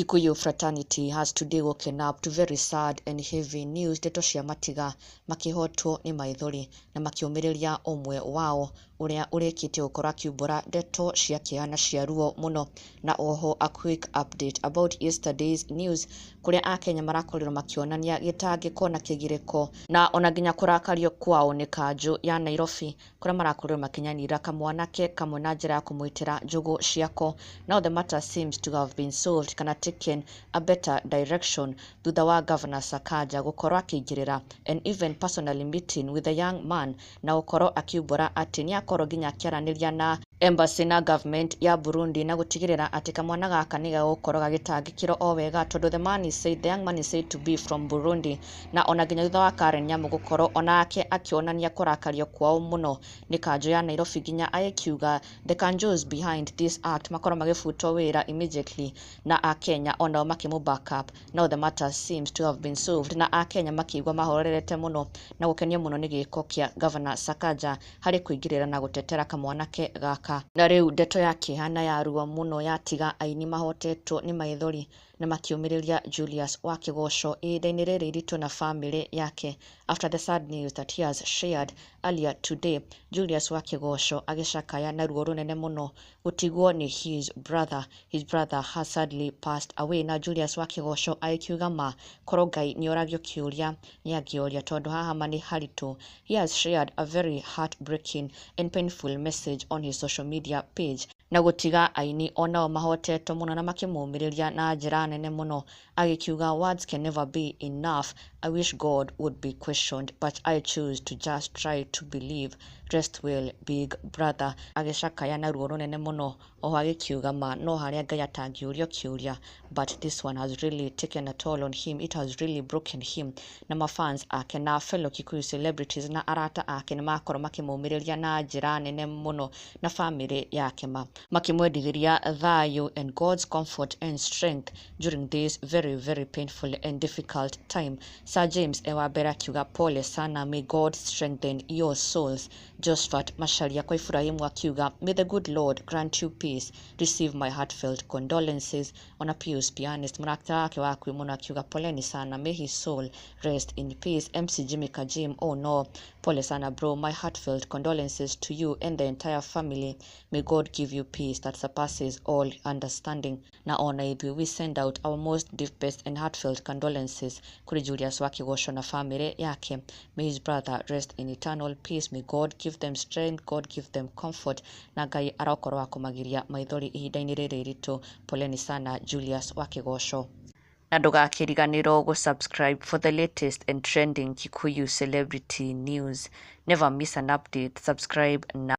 Kikuyu fraternity has today woken up to very sad and heavy news. Ndeto cia matiga makĩhotwo nĩ maithori na makĩũmĩrĩria ũmwe wao ũrĩa ũrĩkĩtie gũkorwo akiumbũra ndeto cia kĩeha na cia ruo mũno. Na oho a quick update about yesterday's news, kũrĩa akenya marakorirwo makĩonania gĩtangĩko na kĩgirĩko na ona nginya kũrakario kwao nĩ kanjũ ya Nairobi, kũrĩa marakorirwo makĩnyanira kamwanake kamwe na njĩra ya kũmwĩtĩra njũgũ ciako. Now the matter seems to have been solved kana taken a better direction thutha wa Governor Sakaja gũkorwo akĩingĩrĩra and even personally meeting with the young man, na gũkorwo akiumbũra atĩ nĩ akorwo nginya akĩaranĩria na embassy na government ya Burundi na gũtigĩrĩra atĩ kamwana gaka nĩ gegũkorwo gagĩtangĩkĩrwo o wega, tondũ the young man is said to be from Burundi. Na ona nginya thutha wa Karen Nyamu gũkorwo onake akĩonania kũrakario kwao mũno nĩ kanjũ ya Nairobi, nginya agĩkiuga the kanjus behind this act makorwo magĩbutwo wĩra immediately, na akenya onao makĩmũ back up. Now the matter seems to have been solved na akenya makĩigua mahorerete mũno na gũkenio mũno nĩ gĩko kĩa Governor Sakaja harĩ kũingĩrĩra na gũtetera kamwanake gaka. Na rĩu ndeto ya kĩeha na ya ruo mũno yatiga aini mahotetwo nĩ maithori na makĩũmĩrĩria Julius wa Kĩgoco ihinda-inĩ rĩrĩ iritũ na famĩlĩ yake after the sad news that he has shared earlier today. Julius wa Kĩgoco agĩcakaya na ruo rũnene mũno gũtigwo nĩ his brother. His brother has sadly passed away, na Julius wa Kĩgoco agĩkiuga ma korwo Ngai nĩ oragio kĩũria nĩ angĩoria, tondũ haha ma nĩ haritũ. He has shared a very heartbreaking and painful message on his social media page na gũtiga aini onao mahotetwo mũno na makĩmũmĩrĩria na njĩra nene mũno, agĩkiuga, "Words can never be enough. I wish God would be questioned, but I choose to just try to believe. Rest well, big brother." Agĩcakaya na ruo rũnene mũno, oho agĩkiuga ma no harĩa Ngai atangĩũrio kĩũria, but this one has really taken a toll on him. It has really broken him. Na mafans ake na fellow Kikuyu celebrities na arata ake nĩ makorwo makĩmũmĩrĩria na njĩra nene mũno na famĩlĩ yake, ma makĩmwendithĩria thayũ and God's comfort and strength during this very, very painful and difficult time. Sir James e wa mbere akiuga, "Pole sana, may God strengthen your souls." Josephat Macharia kwa Ibrahimu akiuga, "May the good Lord grant you peace. Receive my heartfelt condolences." Ona Pius Pianist, mũrata wake wa hakuhĩ mũno, akiuga, "Poleni sana, may his soul rest in peace." MC Jimmy Kajim, "Oh no, pole sana bro, my heartfelt condolences to you and the entire family. May God give you peace that surpasses all understanding." Na ona ithuĩ we send out our most deepest and heartfelt condolences kũrĩ Julius wa Kĩgoco na famĩlĩ yake. May his brother rest in eternal peace. May God give them strength, God give them comfort, na Ngai arokorwo wa kũmagiria maithori ihinda-inĩ rĩrĩ iritũ. Poleni sana, Julius wa Kĩgoco. Na ndũgakĩriganĩrwo gũ-subscribe for the latest and trending Kikuyu celebrity news. Never miss an update. Subscribe now.